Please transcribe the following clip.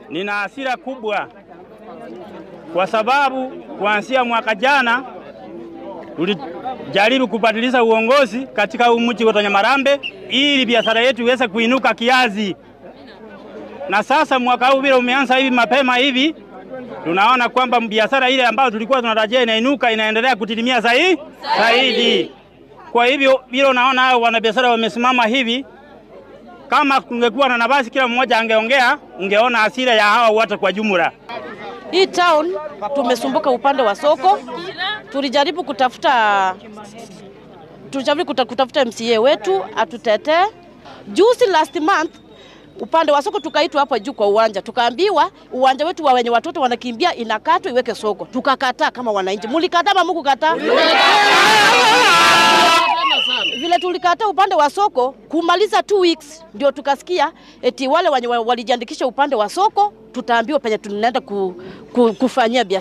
Nina hasira kubwa kwa sababu kuanzia mwaka jana tulijaribu kubadilisha uongozi katika huu mji wa Nyamarambe ili biashara yetu iweze kuinuka kiasi. Na sasa mwaka huu vile umeanza hivi mapema hivi, tunaona kwamba biashara ile ambayo tulikuwa tunatarajia inainuka inaendelea kutilimia zaidi. Kwa hivyo vile unaona hao wanabiashara wamesimama hivi, kama kungekuwa na nafasi kila mmoja angeongea, ungeona hasira ya hawa wote kwa jumla. Hii town tumesumbuka upande wa soko. Tulijaribu kutafuta MCA wetu atutetee. Juzi last month upande wa soko tukaitwa hapa juu kwa uwanja, tukaambiwa uwanja wetu wa wenye watoto wanakimbia inakatwa iweke soko. Tukakataa kama wananchi. Mlikataa ama mkukataa? Vile tulikataa upande wa soko, kumaliza 2 weeks ndio tukasikia eti wale wenye walijiandikisha upande wa soko tutaambiwa penye tunaenda kufanyia biashara.